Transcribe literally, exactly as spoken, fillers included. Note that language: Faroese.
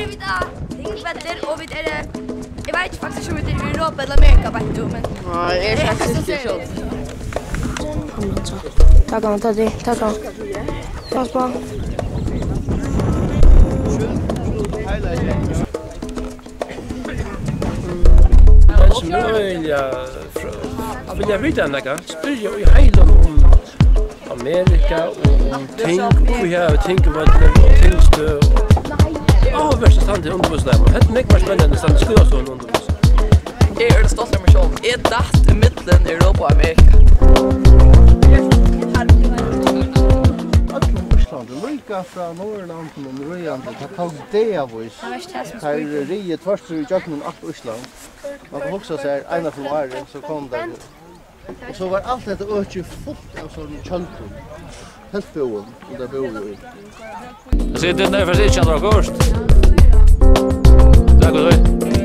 Vit eru Tingvellir, og vit eru, eg veit faktiskt ikki, um vit eru í Europa ella Amerika beint nú, men nei, eg er faktiskt ikki sjálv. Takk hann, takk hann, takk hann. Pass på. Men sum øgiliga frá, vilja vita nakað, spyrja í heilan um Amerika og um ting, og hví hava ting vøllin og tingstøð og áhugavert at standa í undirvísingarnæminum. Hetta er nógv meira spennandi enn at standa í skúlastovu og undirvísa. Eg eri øgiliga stoltur av mær sjálvum. Eg datt ímillum Europa og Amerika. Øllum Íslandi, líka frá Norðurlandinum ríðandi, tað tók dagavís. Teir riðu tvørtur ígjøgnum alt Ísland. Man kann hugsa sær eina ferð um árið, so kom teir. Og so var alt hetta økið fult av sovorðnum tjøldum, teltbúðum, og teir búðu í. Eg sigi, tað er fyri ikki at hava koyrt. Takk fyri.